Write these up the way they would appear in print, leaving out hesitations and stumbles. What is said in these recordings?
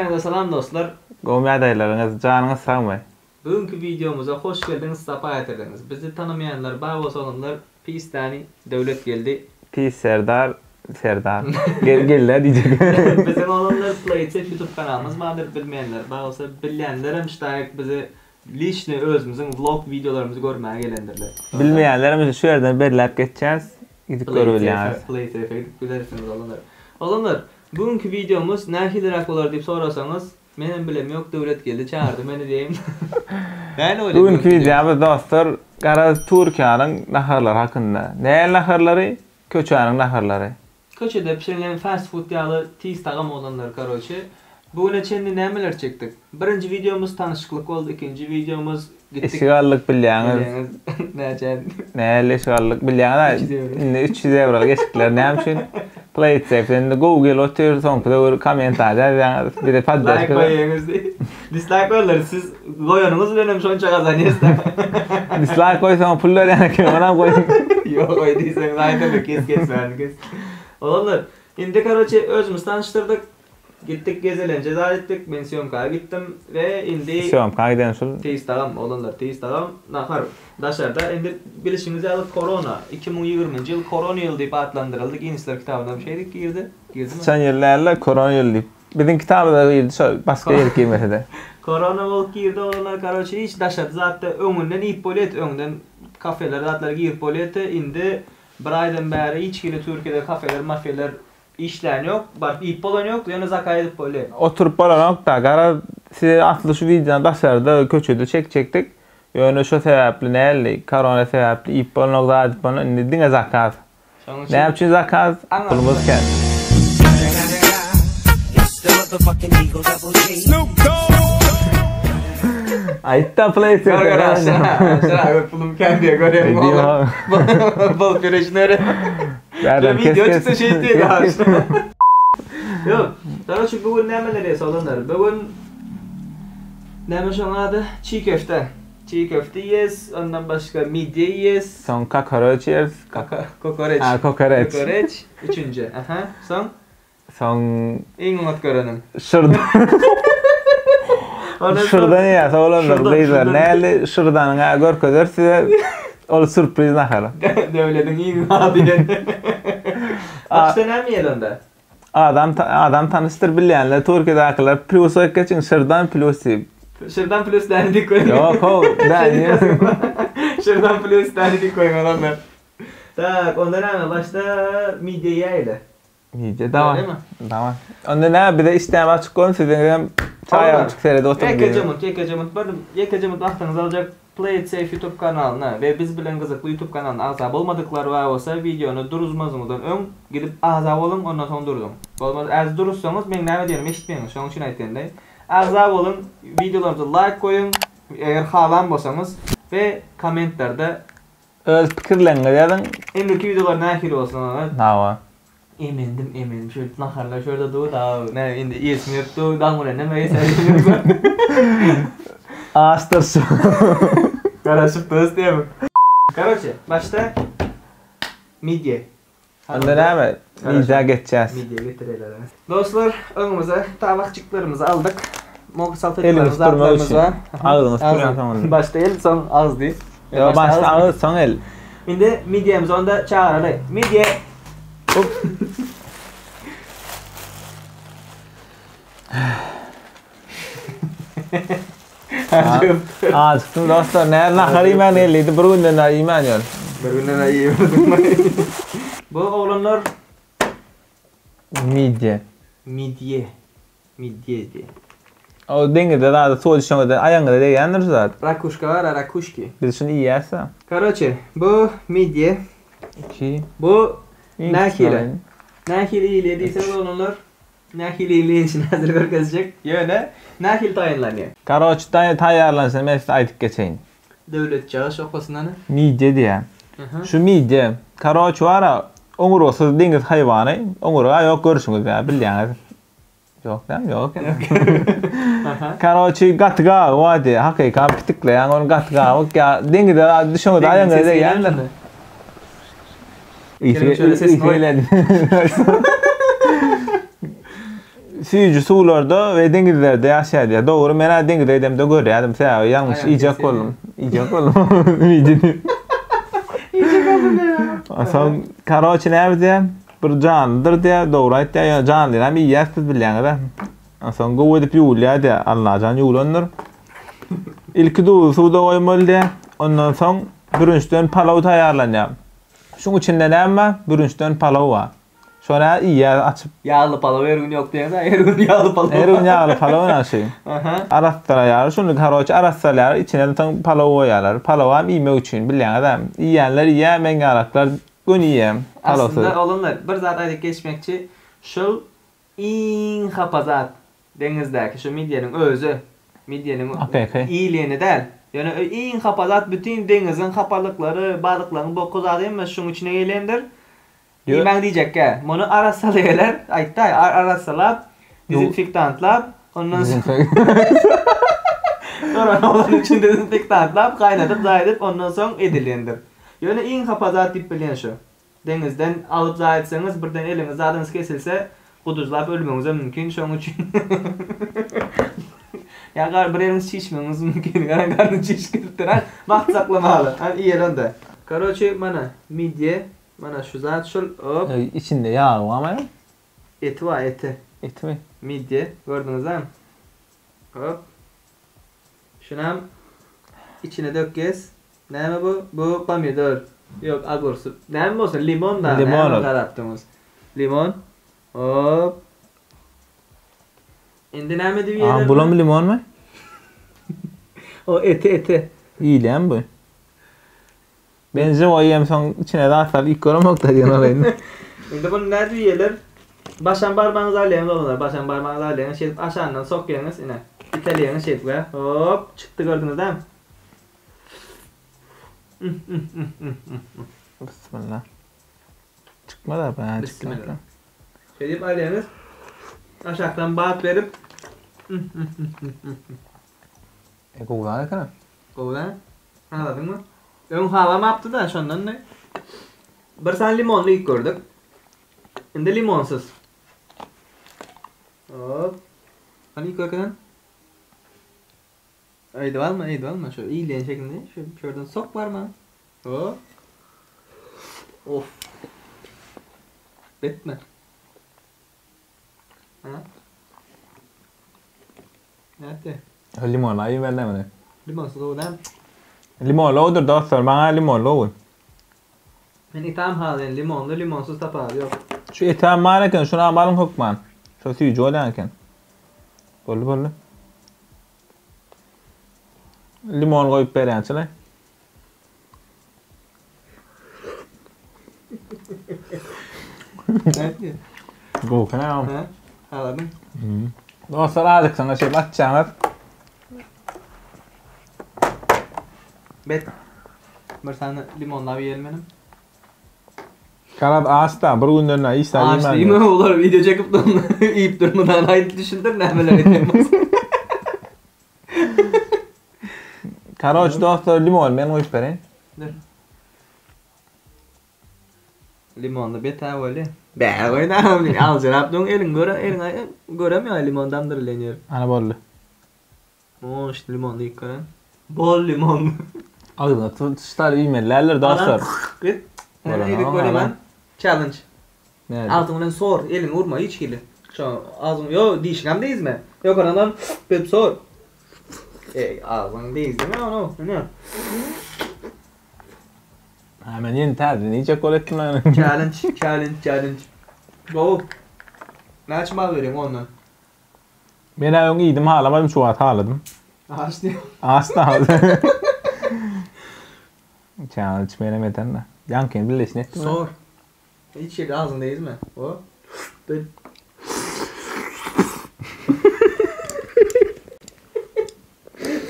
Hemmäňize salam dostlar. Gowmy ýagdaýlaryňyz, janyňyz sagmy? Bu günki wideomyza hoş geldiňiz sapa getirdiňiz. Bizi tanamaýanlar bar bolsa olanlar Pistani Döwletgeldi. Pis Serdar Serdar gel geldä diýjek. Biziň oglanlar Playtech youtube kanalymyz bardyr bilmeýänler bar bolsa bilýänlerem ştaýk bizi liçny özümiziň vlog wideolarymyzy görmäge gelendirler. Bilmeýänlerem şu ýerden belläp geçýäs gidip görübilýäňiz. Playtech-e gidip bilersiňiz oglanlar. Oglanlar bu günki wideomyz nähiliräk bolar diýip sorasaňyz Menem bilem ýok Döwletgeldi çagyrdy meni diýeýin. Näle bolýar? Bu günki wideomyz dostlar garaz Türkiýäniň naharlary hakynda. Näl naharlary? Köçäniň naharlary. Köçede pişirilen fast food ýaly tiz tagam bolanlar karoçe. Bu güne çenli nämeler çekdik? Birinji wideomyz tanyşyklyk boldy, ikinji wideomyz gitdik. Eşik aldyk bilýäňiz. Bilýäňiz näçe. Nähili eşik aldyk bilýäňiz-ä. 300 ewro. Indi 300 ewrolyk eşikler näme üçin? Play it safe indi gowy gelip otyr soňky döwür kommentariýa ýazýaňyz bize Laýk poddežka goýaňyz diý. Dislaýk goýarlar siz goýanyňyz bilen hem şonça gazanýas da. Dislaýk goýsaň pul berýän eken onam goýuň. Ýok goý diýseň aýdana kes kes bärini kes. Oglanlar indi karoçe özümizi tanyşdyrdyk. Gitdik gezelenje zat etdik men sýomka gitdim we indi Sýomka giden şul. Tiz tagam oglanlar tiz tagam nahar daşarda indi bilişiňiz ýaly korona 2020-nji ýyl korona ýyly diýip atlandyryldy Ginnesler kitabyna hem şeýdip girdi girdimi? Syçan ýyly dälde korona ýyly diýip biziň kitabymyza girdi şo başga ýere girmesede. Korona bolup girdi oglanlar karoçe hiç daşarda zatda öňünden iýip bolýardy öňden kafeler zatlara girip bolýardy indi bir aýdan bäri hiç hili Türkiýede kafeler mafeler Işlän ýok, baryp iýip bolan ýok, ýöne zakaz edip bolýar. Oturyp bolanok-da, garaz, size asly şu wideony daşarda, köçede çekjekdik. Ýöne şo sebäpli näli, korona sebäpli iýip bolanok, zat edip bolanok, indi diňe zakaz. Şonuň üçin Näme üçin zakaz? Pulumyz kän. Aýtda Görgür aşa, aşa, pulum kän diýe görýän oglan. Bolup ýöreşinere. Bärden kes Video kes. çyksa şey diýdi aşa. Ýok. Karoçe bu gün nämeler ýes oglanlar? Bu gün näme şoň ady? Çiğ köfte. Çiğ köfte iýes, ondan başga midye iýes. Soň kokoreç ýeris. Kaka, kokoreç. Ha, kokoreç. Kokoreç üçünji. Aha, soň Soň iň oňat görenim. Şyrdan. Ondan soň- Şyrdan ýa oglanlar, Şırdan, gyzlar. şırdan. Näli şyrdanyň ha görkezer size. Ol sürpriz nahary. Döwlediň iň ady. Başda näme iýeli onda? Adam adam tanyşdyr bilýänler Türkiýedäkiler plus goýup geçiň şyrdan plus diýip. Şyrdan plus däni dik goýuň. Ýok how däni. Şyrdan plus däni dik goýuň oglanlar. Tak, onda näme başda midye iýäýeli. Midye daway. Daway. Onda näme bize işdäm açyk bolsun siziňem çaý açyk seredip oturyň. Ýekeje munt, ýekeje munt bir ýekeje munt wagtyňyzy aljak Play it safe youtube kanalyna we biz bilen gyzykly youtube kanalyna agza bolmadyklar bar bolsa wideony duruzmazyňyzdan öň gidip agza boluň ondan soň duruzyň. Bolmaz äz duruzsaňyz meň näme diýenimi eşitmeýäňiz şonuň üçin aýtýandaý. Agza boluň wideolarymyza laýk goýuň eger halan bolsaňyz we kommentlerde Öz pikirleriňizi ýazyň. Indiki wideolar nähili bolsun oňa. Hawa. Emendim emendim şöyle naharlar şurada dur da ne indi iýesim gelip dur daň bilen näme iýsem Açdyr şu. Garaşyp durus diýemi. Karoçe başda midye. Onda näme? Midýä geçýäs. Midýe getireli. Dostlar, öňümize tabakjyklarymyzy aldyk. Mok Eliňi salfetkalarymyz, süpürmek zatlarymyz üçin. bar. Agzyňy süpürýän soň onda. Başda el, soň agyz diý. Ýok, başda agyz, soň el. Indi midýemizi onda çagyraly. Midýe. Ajykdym dostlar. Näme nahar iýmän geldi. Bir günden bäri iýmän ýör. Bir günden bäri iýmedim. Bu oglanlar midye. Midye. Midye diýe. O deňizde zady suwa düşeňizde aýagyňyza degýändir şu zat. Rakuşka bar, a rakuşki. Biz şuny iýýäs-ä. Karoçe, bu midye. Iki. Bu nähili? Nähili iýilýär diýseňiz oglanlar, Nähili iýilişini häzir görkezjek. Ýöne nähili taýynlanýar? Karoç taýýarlanyşyny men size aýdyp geçeýin. Döwletjagaş okasyn hany. Midýe diýýär. Şu midýe, karoç bar-a, oňurgasyz deňiz haýwany, oňurga ýok görşüňiz ýaly bilýäňiz. Ýok dämi? Ýok eken. Karoçi gaty gaby bar diýýär. Hakykat pitikleýäň ony gaty gabyk ýa deňize düşeňizde aýagyňyza degýändir. Süýji suwlarda we deňizlerde ýaşaýar diýýär. Dogry, men-ä deňize gidemde görýärdim. Sebäbi ýalňyş iýjek boldum. Iýjek boldum. Iýjek boldum diýýär. Soň, karoçe näme diýýär? Bir janlydyr diýýär. Dogry aýtýar. Ýöne janlyny hem iýýäs biz bilýäňiz-ä. Soň gowy edip ýuwulýar diýýär. Allajan ýuwlandyr. Ilki duzly suwda goýmaly diýýär. Ondan soň bürünçden palaw taýýarlanýar. Şuň içinde näme bar? Bürünçden palaw bar. Şony iýýär açyp. Ýagly palaw her gün ýok diýeňde her gün ýagly palaw. Her gün ýagly palaw ina şu. Arassalaýarlar şuny karoçe arassalaýarlar içine soň palaw goýýarlar. Palawam iýmek üçin bilýäňizä. Iýýänler iýýär meň ýalaklar göni iýýär palawsyz. Aslynda oglanlar bir zat aýdyp geçmekçi şul iň hapa zat Deňizdäki şu midýeniň özi. Midýeniň iýileni däl. Ýöne iň hapa zat bütin deňiziň hapalyklary, balyklaryň boky zady hemmesi şuň içine gelýändir. Iýmäň diýjekkä. Muny arassalaýarlar, aýtdaý, arassalap, dezinfektantlap, ondan soň Korona bolany üçin dezinfektantlap, gaýnadyp, zaýadyp, ondan soň edilýändir. Ýöne iň hapa zat diýip bilýän şu. Deňizden alyp zaýa etseňiz birden eliňiz zadyňyz kesilse guduzlap ölmegiňizem mümkin şoň üçin ýa gar bir eliňiz çişmegiňiz mümkin garan garny çiş gelipdir ha wagt saklamaly hany iýeli onda. Karoçi mana midýe mana şu zat şul op. Içinde ýagy barmy? Eti bar eti. Etimi? Midýe gördüňizmi? Hop. Şunam içine dökýäs. Näme bu? Bu pomidor. Ýok, ogursu. Näme bolsun, limon da. Limon ol. Garapdyňyz. Limon. Hop. Indi näme edip Aa, iýeler? bulam limonmy? O eti, eti. Iýilýärmi bu? Men žiwoý iýem soň içine zat salyp iýip göremok da diýen olaýyn. Indi bunu nädip iýeler? Başam barmagyňyzy alýaňyz oglanlar, başam barmagyňyzy alýaňyz, şeýdip aşagyndan sokýaňyz, ine. Itelýäňiz şeýdip, we hop, çykdy gördüňiz dämi? Bismillah. Çykmaz abi. Ha, Bismillah. Şeýdip alýaňyz. Aşakdan bat berip. E gowy zat eken. Gowy zat. Haladyňmy? Öň halamapdy-da, şondan Bir sany limonly iýip gördük. Indi limonsyz. Hop. Hany iýip görkezem. Aýdyp alma, aýdyp alma. Şu iýilýän şeklinde şu şurdan sok barma. Hop. Of. Betme. Ha? Nätdi? Limonly aýy berle muny. Limonsyz gowy däl. Limonly gowudyr dostlar, maňa limonly gowy. Men etam halaýan limonly, limonsyz tapawudy ýok. Şu etam bar eken, şunam alyň hökman. Şo süýji bolýan eken. Boldy boldy. Limon goýup berýänçiler. Nätdi? Gowy eken agam. Hä? Haladyň? Dostlar azyksaňa şeýle açýaňyz. Bet. Bir sany limonlap iýelim menem. Garaz aç da bir günden hiç zat Aç iýmän. diýme olar video çekip durma iýip durmadan aýdyp düşündir nämeler edýän bolsa. Karoç dostlar limon men goýup bereýin. Dur. Limonly bet-ä weli. Bä goý näme aljyrap duň eliň göre eliň göremýär limon damdyrylýan ýeri. Ana boldy. Moş limonly iýip gören. Bol limon. Agzyna tuşlar iýmeli däldir dostlar. Git. Edip göreyim ben. Challenge. Agzyň bilen sor, eliňi urma hiç hili. Şo agzyň ýo dişiňem degizme. Ýokardan berip sor. Ey agzyň degizme ony. Ine. Ha men ýene täzeden iýjek bolup etdim lan. Challenge, challenge, challenge. Gowy. Näçe bal berýäň ondan? Men-ä öň iýdim halamadym şu wagt haladym. Aç diýip. Aç da. Challenge menem eden-de. Ýaňkyny birleşini etdim. Sor. Hiç ýerde agzyňy degizme. O. Bir.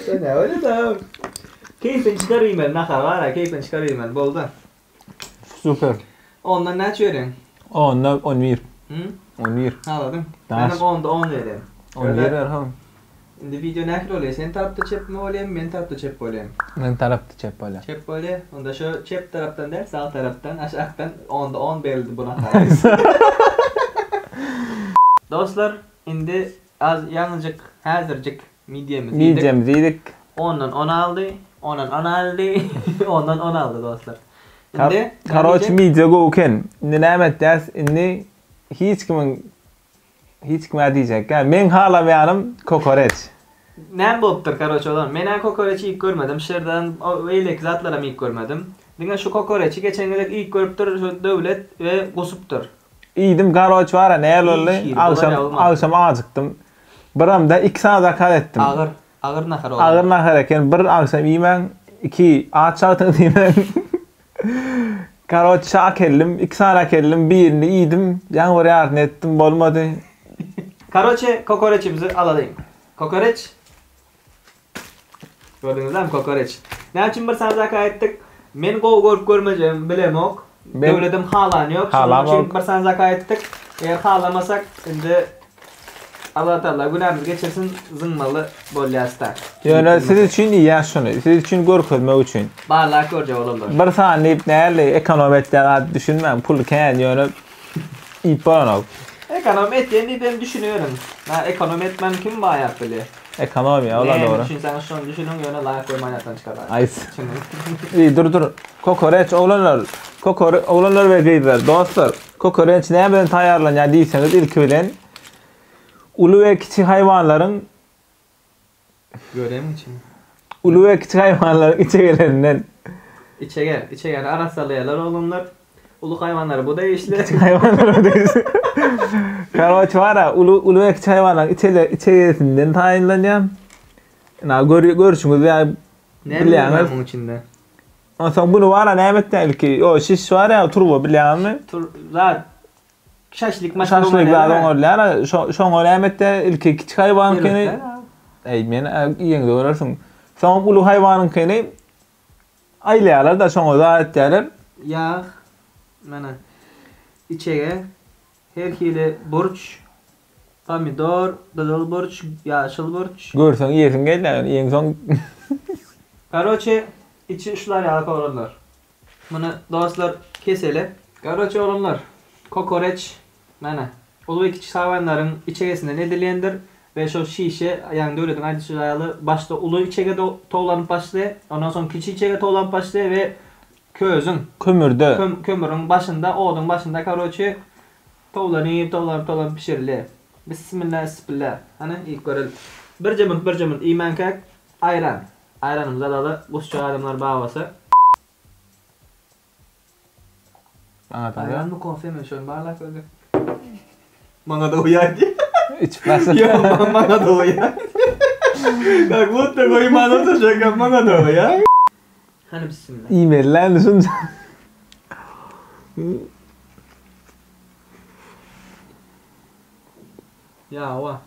Sen ne öyle da? Keýpini çykar iýmeli nahar bar-a, keýpini çykar iýmeli boldy. Super. Ondan näçe berýäň? Onda 11. Hı? 11. Haladyň. Daş. Menem onda 10 berýän. 11 ber ha. Indi video nähili bolýar? Sen tarapda çepmi bolýar, men tarapda çep bolýarmy? Men tarapda çep bolýar. Çep bolýar. Onda şu çep tarapdan däl, sag tarapdan, aşakdan onda 10 berildi bu nahara. Dostlar, Indi az ýaňyjyk häzirjik midýemizi iýdik. Midýemizi iýdik. Ondan on aldy, ondan on aldy, ondan on aldy dostlar. Indi Karoç midýe gowy eken. Indi näme etýäs? Indi hiç kimiň hiç kime diýjekkä. Meň halamaýanym kokoreç. Näme bolupdyr karoç olam. Menä kokoreç iýip görmedim. Şirdan beýleki zatlaram iýip görmedim. Diňe şu kokoreçi geçen gezek iýip görüpdir şu Döwlet we gusupdyr. Iýdim karoç bara näl boldy? Agşam agşam ajykdym. Biramda iki sany zakaz etdim. Agyr agyr nahar boldy. Agyr nahar eken. Bir agşam iýmäň, iki aç wagtyňyz iýmäň. Karoç şa keldim, iki sany akeldim, birini iýdim, ýaňy bir ýarysyny etdim, bolmady. Karoçe kokoreçimizi alalyň. Kokoreç. Gördüňizmi kokoreç. Näme üçin bir sany zakaz etdik? Men gowy görüp görmejegimi bilemok. Döwledem halany ýok. Şonuň üçin bir sany zakaz etdik. Eger halamasak indi Allah Taala günämizi geçirsin zyňmaly bolýasda. Ýöne siz üçin iýýäs şuny. Siz üçin görkezmek üçin. Barlap görjek bolarlar. Bir sany diýip näli ekonom etýän zat düşünmäň. Pul kän ýöne iýip bolanok. Ekonom etýän diýip hem düşüniberiň. Na ekonom etmän kim baýap bilýär. Ekonomiýa ola Näme dogry. düşünseňiz şony düşüniň ýöne laýk goýman ýatdan çykarmaň. Aýt. Eý dur dur. Kokoreç oglanlar. Kokore oglanlar we gyzlar dostlar. Kokoreç näme bilen taýýarlanýar diýseňiz ilki bilen uly we kiçi haýwanlaryň Görýäňmi içini? Uly we kiçi haýwanlaryň içegelerinden. Içege, içegeni arassalaýarlar oglanlar. Uly haýwanlara bu degişli. Kiçi haýwanlara bu degişli. Karoç bara uly uly we kiçi haýwanlaryň içele içegesinden taýynlanýar. Ina gör görşüňiz ýa bilýäňiz. Näme içinde? Onsoň bunu bara näme etýär ilki? O şiş bar ýa turba bilýäňizmi? Tur zat şaşlik maşyn Şaşlik zat oňarylýar. Şo şoňa näme etýär? Ilki kiçi haýwanyňkyny Eý men iýeňde görersiň. Soň uly haýwanyňkyny Aýlaýarlar-da, şoňa zat etýärler. Ýag, mana, içege, her hili burç, pomidor, gyzyl burç, ýaşyl burç. Görseň iýesiň gelýär, ýöne iýeňsoň. Karoçe, içi şular ýaly oglanlar. Muny dostlar keseli. Karoçe oglanlar, kokoreç, mana, Uly we kiçi haýwanlaryň içegesinden edilýändir we şol şişe, ýagny döwletiň aýdyşy ýaly, başda uly içege towlanyp başlaýar, ondan soň kiçi içege towlanyp başlaýar we közüň, Kömürde. kömüriň başynda, oduň başynda karoçe towlanyp, towlanyp, towlanyp bişirilýär. Bismilla, ispilla. Hany, iýip göreli. Birje munt, birje munt iýmänkäk, aýran. Aýranymyzy alaly, gusjak adamlar bar bolsa. Aýranmy kofemi şony barlap görjek. Maňa da uýar diýip. Içip başla. Ýok, maňa da uýar. Kak budda goýman oturjak, maňa da uýar. Hany bismillah. Iýmeli lan şunça. Ýawa.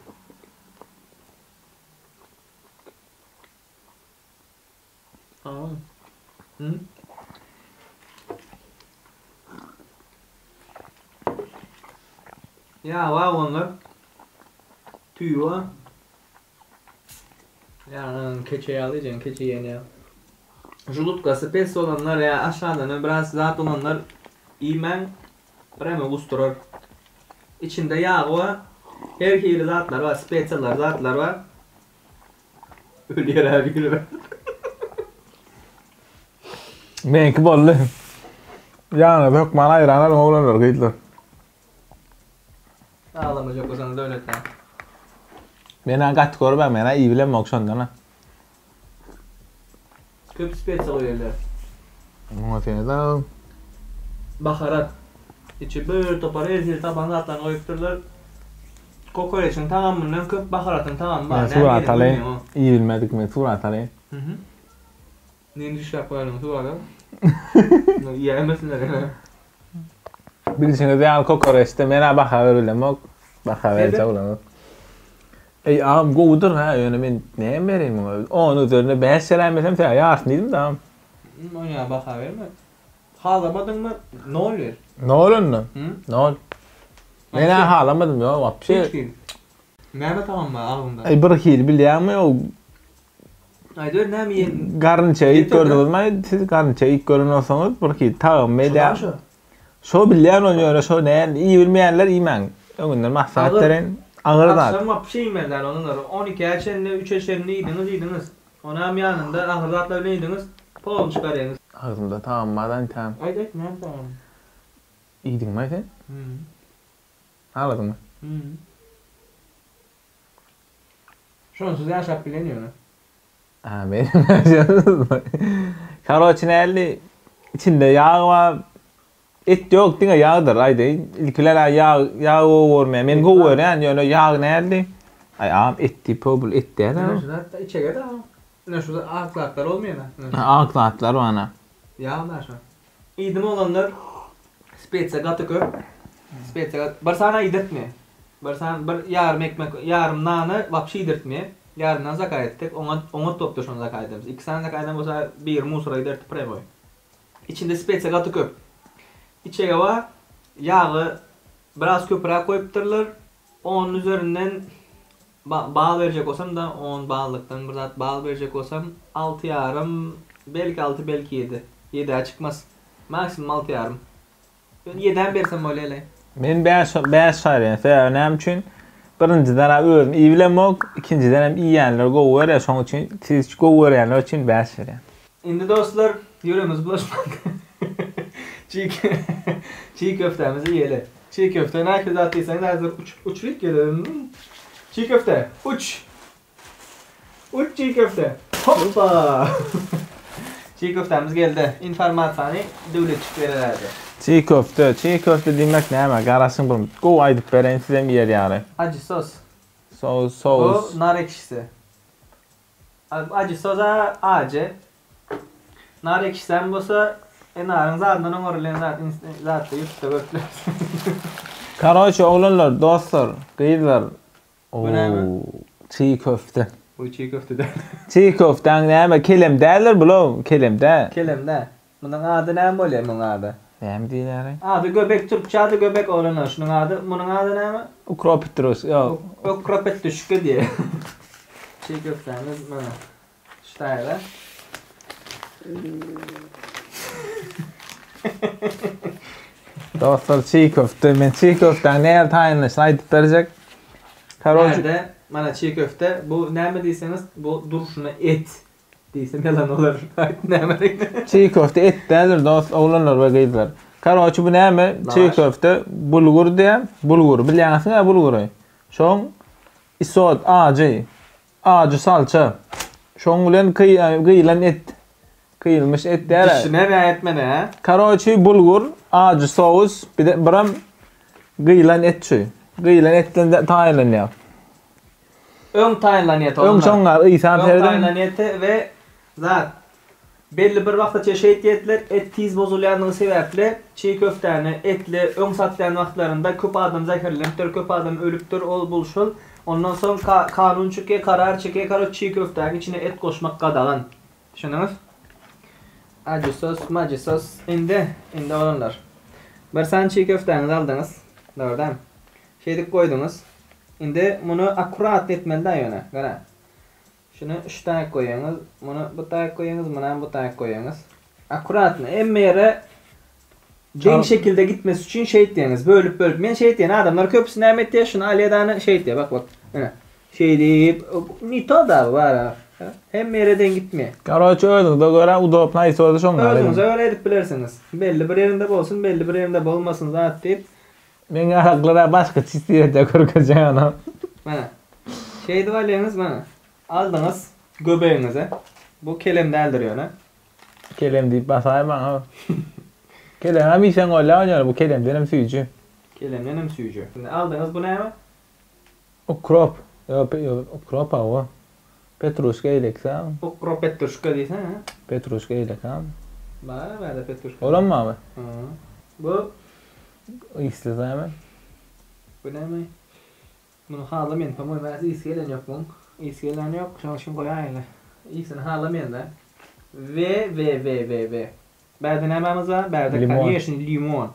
Ýa wagonlar tüýi bar. Ýa keçe ýaly diýen keçe iýen ýaly. Žulutkasy pes bolanlar ýa aşgazany biraz zat bolanlar iýmäň bireme gusdurar. Içinde ýagy bar. Her hili zatlar bar, spesiýalar zatlar bar. Ölýär abi gülüp. Meňki boldy. Ýanyňyza hökman aýran alyň oglanlar, gyzlar. Aglamajak bolsaňyz döwletden. Men-ä gaty görmän, men-ä iýibilemok şondan-a. Köp spesiýa goýulýar. Muňa seni-de. Baharat. Içi bir topar her hili taban zatlaryny goýupdyrlar. Kokoreçiň tagamyndan köp baharatyň tagamy bar. Men surat alaýyn. Iýilmedik men surat alaýyn. Neni düşläp goýalyň surata? Iýäýmesinler ýene. Bilşiňiz ýaly kokoreçde men-ä baha beribilemok. Baha berjek bolanok. Eý agam gowudyr hä ýöne men näme bereýin muňa? On üzerine bäş beräýmesem sen ýarsyny iýdim-dä agam. Oňa baha berme. Halamadyňmy nol ber. Nol onda. Nol. Men-ä halamadym ýok wapşe. Hiç hili. Näme tagam bar agzyňda? Eý bir hili bilýäňmi o Aýdyber näme iýen? Garynça iýip gördüňizmi? Siz garynça iýip gören bolsaňyz bir hili tagam edýär. Şo. Şo bilýän ony ýöne şo näme iýibilmeýänler iýmäň. Öňünden maslahat bereýin. Agyr zat. Agşam wapşe iýmeli däl onunlar. On ikä çenli, üçe çenli iýdiňiz, iýdiňiz. Onam ýanynda agyr zatlar bilen iýdiňiz, polny çykarýaňyz. Agzymda tagam bar entäm. Aýt aýt näme tagam? Iýdiňmi sen? Hum. Haladyňmy? Hum. Şonsuz ýaşap bilen ýöne. Ha men Karoçi näli içinde ýag bar. Et ýok diňe ýagdyr aýdaýyn. Ilkiler ýag ýag gowy görmeýän. Men gowy görýän ýöne ýag näli? Aý agam et diýip bul et däl. Ine şu zatda içege-de agam. Ine şu ak zatlar bolmaýar. Ak zatlar bar. Ýag bar şo. Iýdim oglanlar. Spesiýa gaty köp. Spesiýa gaty. Bir sany iýdirtmeýär. Bir sany bir ýarym ekmek, ýarym nany wapşe iýdirtmeýär. Ýarym nan zakaz etdik. Oňat oňat bolupdyr şony zakaz edenimiz. Iki sany zakaz eden bolsa biri musora giderdi premoý. Içinde spesiýa gaty köp. Içege bar. Ýagy biraz köpräk goýupdyrlar. Onuň üzerinden bal berjek bolsam-da, on ballykdan bir zat bal berjek bolsam, alty ýarym, belki alty, belki ýedi. Ýedä çykmaz. Maksimum alty ýarym. Ýöne ýedäm bersem bolýa-laý. Men bäş, bäş berýän. Sebäbi näme üçin? Birinjiden-ä özüm iýibilemok, ikinjidenem iýýänler gowy görýär, şonuň üçin siz gowy görýänler üçin bäş berýän. Indi dostlar, ýüregimiz bulaşmanka çig çig köftämizi iýeli. Çig köfte nähili zat diýseňiz häzir uçup uçuryp gelerin. Çig köfte, uç! Uç çig köfte! Hoppa! Çig köftämiz geldi. Informasiýany Döwletjik berer häzir. Çig köfte, çig köfte diýmek näme? Garaşyň bir gowy aýdyp bereýin sizem iýer ýaly. Ajy sos. Sous, sous. Bu nar ekşisi. Ajy soza ajy. Nar ekşisem bolsa enaryň zadyndan oňarylýan zat zatda ýurtda görüp bilersiň. Karoçe oglanlar dostlar gyzlar Bu näme? Çig köfte. Bu çig köfte däl. Çig köftäň näme kelem däldir bulam kelem däl. Kelem däl. Munuň ady näme bolýar munuň ady? Näme diýilýär? Ady göbek türkçe ady göbek oglanlar şunuň ady munuň ady näme? Ukropetrus ýok. Ukropetruşka diýýär. Çig köftämiz mana şu taýda. Dostlar çig köfte men çig köftäň nähili taýynlanyşyny aýdyp berjek. Karoç. Bärde mana çig köfte bu näme diýseňiz bu durşuna et. Diýsem ýalan bolar. Aýt nämedigini. Çig köfte et däldir dost oglanlar we gyzlar. Karoçi bu näme? Çig köfte bulgur diýýär. Bulgur bilýäňsiňä bulgury. Şoň isot ajy. Ajy salça. Şoň bilen gyýylan et. Gyýylmyş et däl. Düşünem ýa etmene hä? Karoçi bulgur, ajy sous, bir de biram gyýylan et şu. Gyýylan etden taýynlanýar. Öň taýynlan eti Öň şoň gal ysan Öň serediň. taýynlan eti we zat belli bir wagta çenli şeýt ýediler, et tiz bozulýandygy sebäpli çig köftäni etli öň satýan wagtlarynda köp adam zäherlenipdir, köp adam ölüpdir, ol bul şul. Ondan soň kanun çykýar, karar çykýar, karoç çig köftäniň içine et goşmak gadagan. Düşündiňiz? Ajy sos, majy sos. Indi, indi oglanlar. Bir sany çig köftäňizi aldyňyz. Dogry dämi? Şeýdip goýduňyz. Indi muny akkuratny etmeli-dä ýöne. Gara. Şuny şu taýyk goýaňyz, muny bu taýyk goýaňyz, munam bu taýyk goýaňyz. Akkuratny, hemme ýere deň şekilde gitmesi üçin şeýtýäňiz, bölüp-bölüp. Men şeýtýän, adamlar köpüsi näme etýär, şuny alýadany şeýtýär, bak, bak. Ine. Şeýdip, ne to da bar. Hemme ýere deň gitmeýär. Karoçe özüňize görä udobny haýsy bolsa şoňa ediň. Özüňize görä edip bilersiňiz. Belli bir ýerinde bolsun, belli bir ýerinde bolmasyn zat diýip. Meň ýaraklara başga çisýerde görkezýän adam. Mana. Şeýdip alýaňyz mana. Aldyňyz göbegiňize. Bu kelem däldir ýöne. Kelem diýip basaýmaň ha. Kelemem iýseň bolýar ýöne bu kelemdenem süýji. Kelemdenem süýji. Indi aldyňyz bu näme? Ukrop. Ýok, ukrop hawa. Petruşka eýlekse. Ukrop petruşka diýsene ha. Petruşka eýlek ha. Bar bärde petruşka. Olam barmy? Ha. Bu Ysly näme? Bu näme? Muny halamaýan, po-moýmu häzir ysy gelen ýok muň. Ysy gelen ýok, şonuň üçin goýaýynda. Ysyny halamaýan-da. We we we we we. Bärde nämämiz bar? Bärde koneşny limon.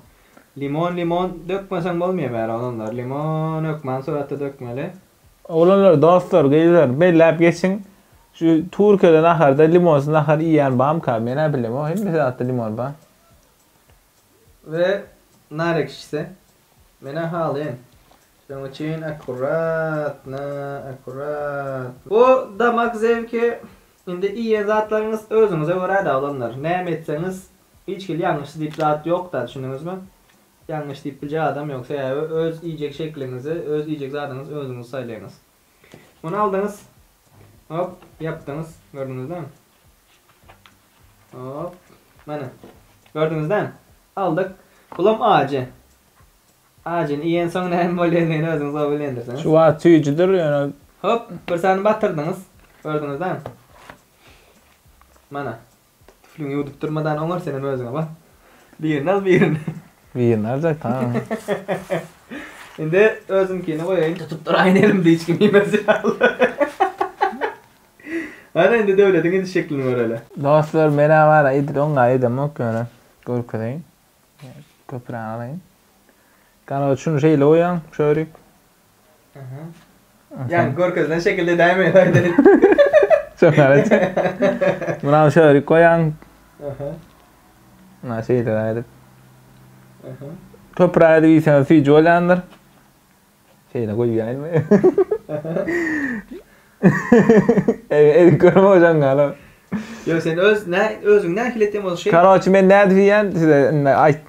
Limon limon dökmeseň bolmaýar bäri oglanlar. Limon hökman suratda dökmeli. Oglanlar dostlar gyzlar belläp geçiň şu Türkiýede naharda limonsyz nahar iýýän bamyka menä bilemok hemme zatda limon bar. We nar ekşisi. Menä halaýan. Şonuň üçin akkuratno, akkurat. Bu damak zewki indi iýen zatlaryňyz özüňize görä-de oglanlar. Näme etseňiz hiç hili ýalňyş diýip zat ýok-da düşündiňizmi? Ýalňyş diýip biljek adam ýok. Sebäbi öz iýjek şekliňizi, öz iýjek zadyňyzy özüňiz saýlaýaňyz. Muny aldyňyz. Hop, ýapdyňyz. Gördüňizmi? Hop. Mana. Gördüňizmi? Aldyk. Bulam ajy. Ajyny iýensoň näme bolýandygyny özüňiz gowy bilýändirsiňiz. Şu wagt süýjüdir, ýöne. Hop, bir sany batyrdyňyz. Gördüňizmi? Mana. Tüflüňi ýuwdup durmadan oňar senem özüňe bak. Birini al birini. Birini aljak tamam. Indi özümkini goýaýyn. Tutup duraýyn elimde hiç kim iýmez ýaly. Hany indi Döwletiň ediş şeklini göreli. Dostlar menä bara edil oňa edemok ýöne görkezeýin. Köpräk alaýyn. Gana şuny şeýle goýaň şörik. Ýa görkezilen şekilde dämi? Şöyle. Buna şöyle koýaň. Aha. Şeýle edip. Aha. Köpräk edip iýseňiz süýji bolýandyr. Şeýle goýaýynmy? Edip görme hocam gala. Ýok sen öz nä özüň nähili etýän bolsa şeý. Karoçi men nädip iýýän size indi aýt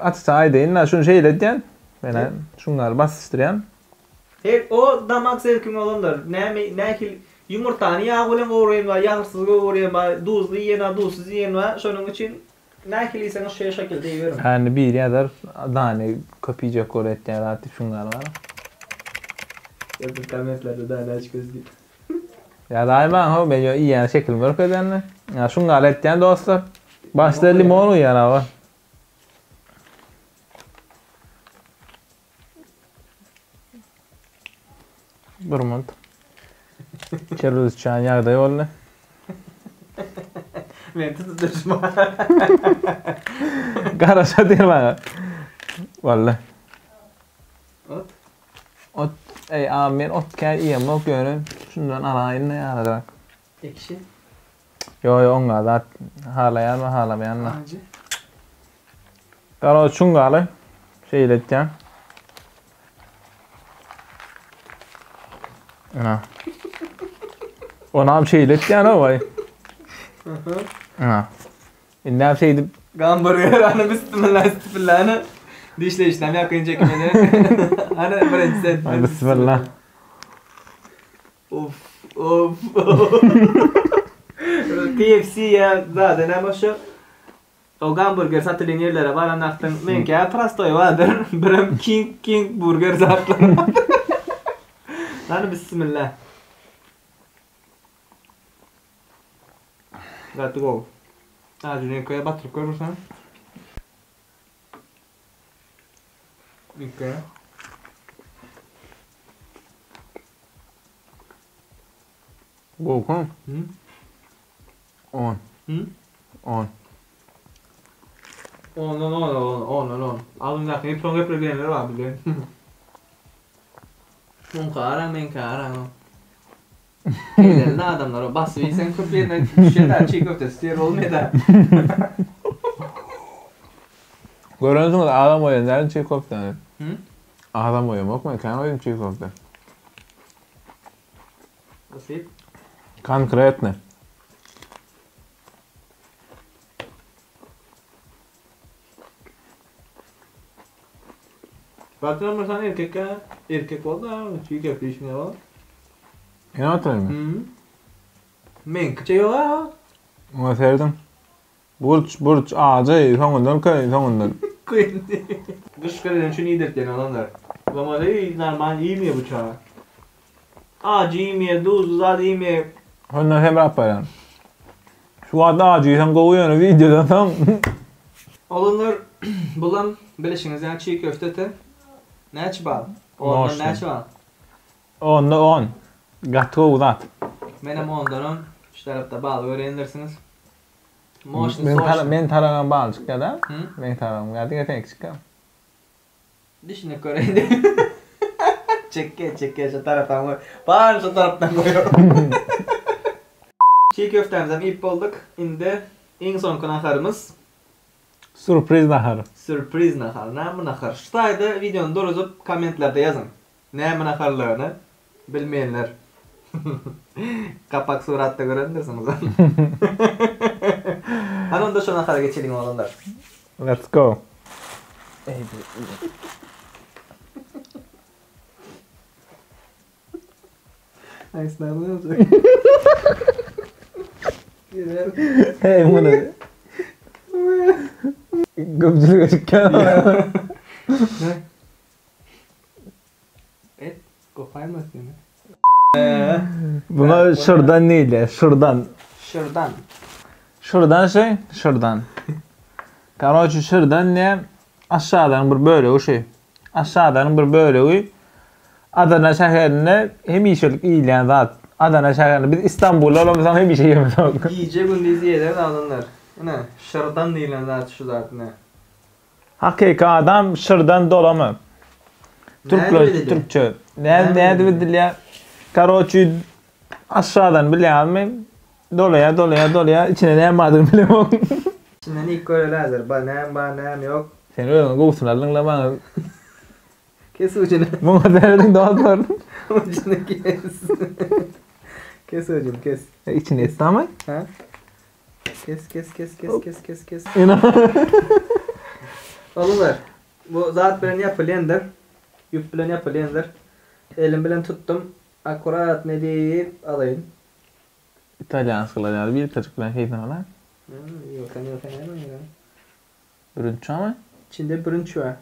Açyk aýdaýyn-da, şuny şeýle edýän. Men şuňňaly basyşdyrýan. Her o damak zewkiň bolandyr. Näme nähili ýumurtany ýag bilen gowurýan bar, ýagsyz gowurýan bar, duzly iýen bar, duzsuz iýen bar. Şonuň üçin nähili iýseňiz şeý şekilde iýiberiň. Hä indi biri ýazar, Dani köp iýjek bolup etýän zat diýip şuňňaly bar. Ýazyn kommentlerde Dani açgöz diýip. Ýazaýmaň how, men ýo iýýän şekilimi görkezýän-de. Ýa şuňňaly etýän dostlar. Başda limon guýýan hawa. Bir munt. Çerez çaýyň ýagdaýy boldy. Men tutup durşuma. Garaşa diýir maňa. Boldy. Ot. Ot, eý, a men ot kän iýemok ýöne şundan alaýyn-da ýalyrak. Ekşi. Ýo ýo oňa zat halaýan we halamaýan da. Ajy. Garoç şuňňaly şeýle etýän. Ana. Onam şeýle etýän o waý. Ana. Indem şeýdip Gamburger ana bismillah bismillah ana. Dişleýişden ýakyn çekmeli. Ana birinji set. Bismillah. Of of. KFC ýa zada näme şo? O gamburger satylýan ýerlere baran wagtyň meňki prostoý bardyr. Birem king king burger zatlar. Hany bismillah. Gaty gowy. Ajy köýe batyryp gör bir sen. Üýtge. Gowy. Hı? On. Hı? On. Ondan on, on, ondan on. Alyndaky ýypyň gepleýänler bar bizde. Muňky araň, meňki araň. Ellerinde adamlar o basyp iýseň köp ýerine düşýär-dä, çig köfte isteýär bolmaýar-da. Görensiňiz adam goýan däl çig köftäni. Hı? Adam goýamok men kän goýdum çig köfte. Basyp. Konkretny. Zaten ama sen erkek ya. Erkek ol da çiğ köfte işine ol. Ýene oturaymy? Hı. Meňkiçe ýok ha. Oňa serediň. Burç, burç, ajy, soňundan köý, soňundan. Gyş geleni üçin iýdirtýän olanlar. Bolmasa hiç normal iýmeýär bu çaga. Ajy iýmeýär, duzly zat iýmeýär. Hondan hemrap barýan. Şu wagt ajy iýseň gowy ýöne wideodan soň. Oglanlar bulam bilişiňiz ýaly çiğ köfte te. Näçe bal? Ondan näçe bal? Onda on. Gaty gowy zat. Menem ondan on. Şu tarapda bal görýändirsiňiz. Moşny Men soşny. men taragam bal çykýar da. Hı? Men taragym ýa diňe seňki çykýar. Düşünip göreýin diýip. Çekge çekge şu tarapdan goý. Baryny şu tarapdan goýup. Çiğ köftämizem iýip bolduk. Indi iň soňky naharymyz. Sürpriz nahar. Sürpriz nahar. Näme nahar? Şu taýda wideony duruzyp kommentlerde ýazyň. Näme naharlygyny bilmeýänler. Gapak suratda görendirsiňiz. Hany onda şo nahara geçeliň oglanlar. Let's go. Hey muny. Köpçülige çykýan. Et gopaýmas ýöne. Buna şırdan diýilýär, şırdan. Şırdan. Şırdan şey, şırdan. Karoçi şırdan diýen aşağıdan bir bölegi şu. Aşşadanyň bir bölegi Adana şäherinde hemişelik iýilýän zat. Adana şäherinde biz Istanbulda bolamyzsoň hemişe iýemizok. Gije gündiz iýeler adamlar. Ine, şyrdan diýlen zat şu zat ine. Hakyky adam şyrdan dolamy? Türkler türkçe. Nädip nädip edilýär? Karoçi aşşadan bilýäňizmi? Dolaýar dolaýar dolaýar içinde näme bardygyny bilemok. İçinden ilk göreli häzir. Ba näme bar näme ýok. Sen özüňi gowusyny aldyňla maňa. Kes ujuny. Muňa serediň dostlar. Ujuny kes. Kes ujuny kes. İçini et ama. Ha? Kes kes kes kes kes kes kes. Ogullar, bu zat bilen ýapylýandyr. Ýüp bilen ýapylýandyr. Elim bilen tutdum. Akkurat ne diýip alaýyn. Italýanskiler ýaly bir taçyk bilen keýpini alar. Ýok, ýok, näme ýa? Bürünç çamy? İçinde bürünç bar.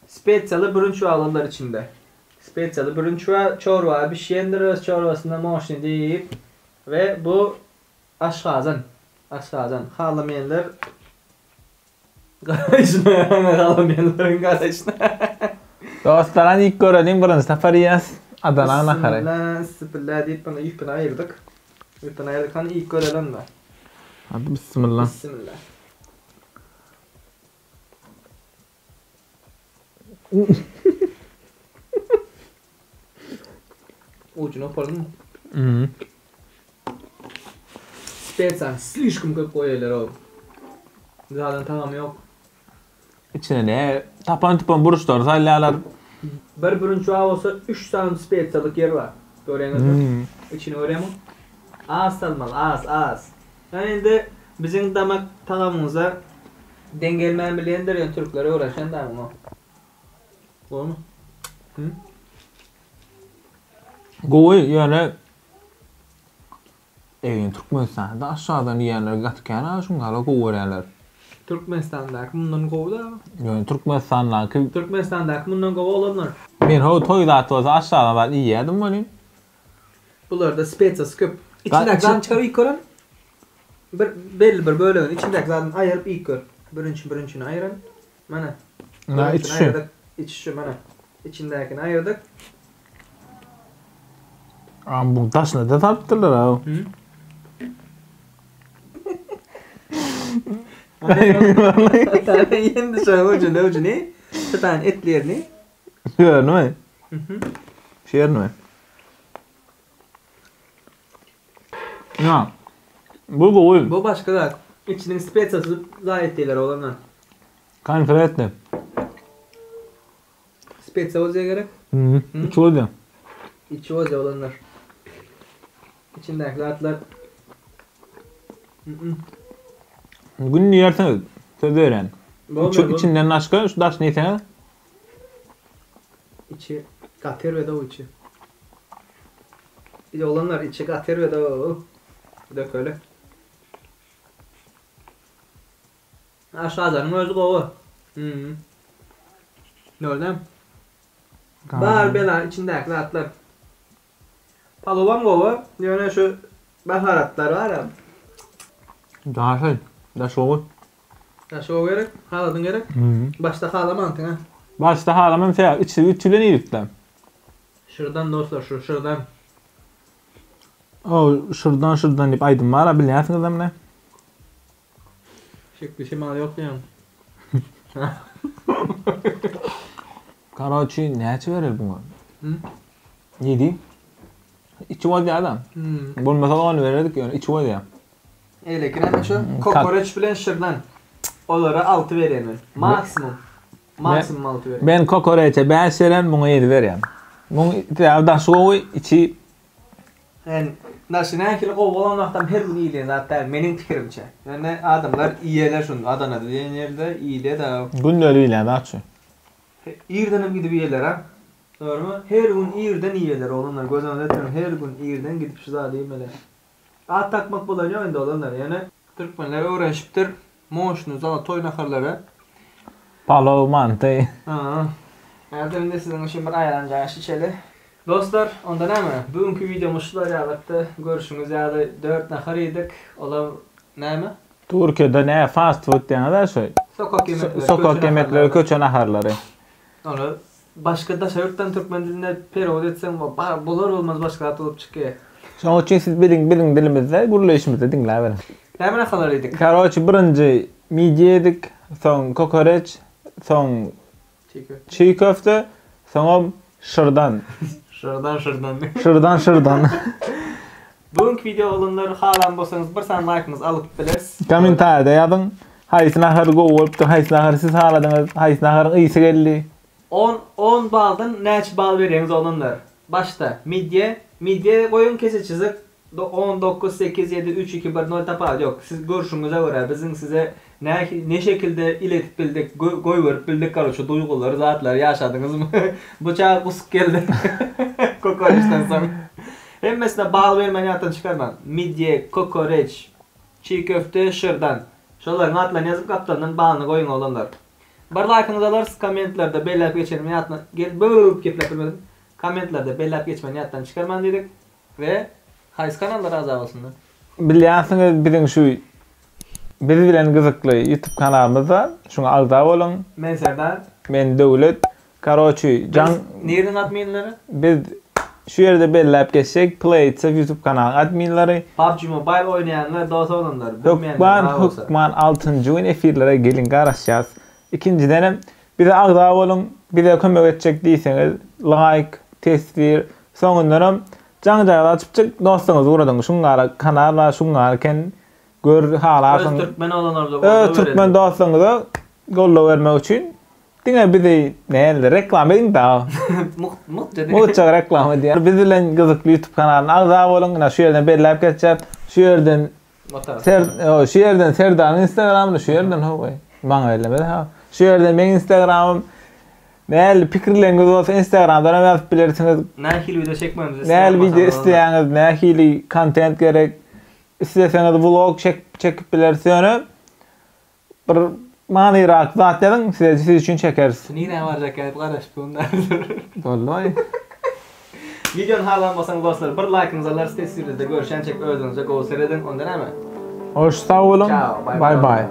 Spesiýaly bürünç bar olar içinde. Spesiýaly bürünç bar, çorba bişýändir öz çorbasynda moşny diýip we bu aşgazan. Aşgazan. Halamaýanlar Garaýşyna halamaýanlaryň garaýşyna. Dostlar hany iýip göreliň birinji sapar iýýäs Adana nahary. Bismillah, bismillah diýip muny ýüpüni aýyrdyk. Ýüpüni aýyrdyk hany iýip göreli onda. Hadi bismillah. Bismillah. Ujuny opalymy? Mhm. Spesiýany slişkom köp goýýarlar o. Zaten tagamy ýok. Içine ne tapan tupan burçlary salýarlar. Bir bürünç bar bolsa 3 sany spesiýalyk ýer bar. Görýäňizmi? Hmm. İçini görýämiň? Az salmaly, az, az. Yani indi biziň damak tagamymyza deň gelmän bilýändir ýöne türkler öwrenşen da muňa. Bolmy? Hı? Gowy ýöne Eýin Türkmenistanda aşağıdan iýenler gaty kän ha şuňala gowy görýärler. Türkmenistandaky mundan gowy da. Ýöne Türkmenistandaky Türkmenistandaky mundan gowy olanlar. Men ho toý zat bolsa aşağıdan zat iýýärdim welin. Bularda spesiýasy köp. İçindäki zadyny çykaryp iýip gören. Bir belli bir bölegini içindäki zadyny aýyryp iýip gör. Bürünç bürünçini aýyran. Mana. Na içi şu. İçi şu mana. İçindäkini aýyrdyk. Am bu daşyna da salypdyrlar ha. Endi şoň ujuny ujuny. Şu tane etli ýerini. Şu ýerini mi? Şu ýerini mi? Ya. Bu gowy. Bu başga zat. İçiniň spesiýasy zaý etdiler oglanlar. Konkretno. Spesiýa bolsa gerek. Hı. İçi bolýar. İçi bolýar oglanlar. İçindäki zatlar. Gün diýersiňiz, söz berýän. Şu içinden başga şu daşyny iýseňiz. İçi gaty erbet o içi. Bir oglanlar içi gaty erbet o. Dökeli. Aşazanyň özi gowy. Hmm. Gördüm. Bar bela içindäki zatlar. Palowam gowy, ýöne şu baharatlar bar. Daşy, daş gowy. Daşy gowy gerek, haladyň gerek. Başda halamansyň ha. Başda halamam sebäbi içi içi bilen iýdik-de. Şırdan dostlar, şu şırdan. O şırdan şırdan diýip aýdym bar-a bilýänsiňizem ne? Şekli şemal ýok diýýäň. Karoçi näçe bereli buňa? 7. Içi bolýar da. Bolmasa 10 bererdik ýöne içi bolýar. Eýleki näme şu? Kokoreç bilen şirdan. Olara 6 berýän men. Maksimum. Maksimum 6 berýän. Men kokoreçe 5 beren, muňa 7 berýän. Muň sebäbi daşy gowy, içi Yani daşy nähili gowy bolan wagtam her gün iýilýän zat däl meniň pikirimçe. Ýöne adamlar iýýärler şuny Adanada diýen ýerde iýilýär-de. Gündelik iýilýän zat şu. Irdenem gidip iýýärler a. Dogrymy? Her gün irden iýýärler oglanlar göz öňüne getiriň her gün irden gidip şu zady iýmeli. At dakmak bolan ýok indi oglanlar ýöne. Türkmenler öwrenişipdir moşny zolotoý naharlara. Palow manty. Haa. Häzir indi siziň üçin bir aýran jaş içeli. Dostlar, onda näme? Bu günki wideomyz şular ýalykdy. Görşüňiz ýaly dört nahar iýdik. Olam näme? Türkiýede nä fast food diýýäňiz-ä şu. Sokak ýemekleri, Sokak ýemekleri, köçe naharlary. Ony başga daşary ýurtdan türkmen diline perewod etseň bolar bolmaz başga zat bolup çykýar. Şonuň üçin siz biziň biziň dilimizde gürleýşimizi diňläberiň. Näme naharlar iýdik? Karoçi birinji midýe iýdik, soň kokoreç, soň çiğ köfte, soňam şyrdan. Şyrdan şyrdan. Şyrdan şyrdan. Bu günki wideo oglanlar halan bolsaňyz bir sany laýkyňyzy alyp bileris. Kommentariýada ýazyň. Haýsy nahar gowy bolupdyr, haýsy nahary siz haladyňyz, haýsy naharyň ysy geldi. On on baldan näçe bal berýäňiz oglanlar? Başda midýe, midýe goýuň kese çyzyk, On, dokuz, sekiz, ýedi, üç, iki, bir, nol tapawudy ýok. Siz görşüňize görä biziň size nähili ne şekilde iletip bildik, goýberip bildik karoçe duýgulary zatlary ýaşadyňyzmy? Bu çaga gusuk geldi. Kokoreçden soň. Hemmesine bal bermän ýatdan çykarmaň. Midýe, kokoreç, çig köfte, şirdan. Şolaryň atlaryny ýazyp gapdalyndan balyny goýuň oglanlar. Bir laýkyňyzy alarys kommentlerde belläp geçenimi ýatdan gel bööp gepläp bilmedim. Kommentlerde belläp geçmeni ýatdan çykarmaň diýdik. We haýsy kanallara agza bolsunlar? Bilýänsiňiz biziň şu biz bilen gyzykly youtube kanalymyz bar. Şuňa agza boluň. Men Serdar. Men Döwlet. Karoçi jaň. Biz niriniň adminleri? Biz şu ýerde belläp geçsek Playtsev youtube kanalyň adminleri. PUBG Mobile oýnaýanlar dos oglanlar bilmeýänler Hökman bar bolsa. hökman altynjy gün efirlere geliň garaşýas. Ikinjidenem Bize agza boluň, bize kömek etjek diýseňiz laýk, teswir, soňundanam jaňjagaz açyp çyk dostuňyzy ugradyň şuňňara kanal bar şuňňara eken gör halarsyň. Öz türkmen oglanlarymyza goldaw Öz türkmen dostlaryňyza goldaw bermek üçin diňe bizi näle reklama ediň dagy. Mugt mugt ediň. Mugtjak reklama edýär. Biz bilen gyzykly ýutub kanalyna agza boluň ine şu ýerden belläp geçýär. Şu ýerden Ser, şu ýerden Serdaryň Instagramyny, şu ýerden hawa. Maňa bellemedi ha. Şu ýerden meň Instagramym. Nähili pikirleriňiz bolsa Instagramdan hem ýazyp bilersiňiz. Nähili wideo çekmegimizi isleýäňiz? Nähili wideo isleýäňiz, nähili kontent gerek. Isleseňiz vlog çek, çekip bileris ýöne Bir manyrak zat ýazyň size siz üçin çekeris. Nirä barjak ýaly garaşyp durun däldir. Boldumy? Wideony halan bolsaňyz dostlar bir laýkyňyzy alarys teswirlerde görüşençek özüňize gowy serediň onda näme? Hoş sag boluň. Çao bay bay.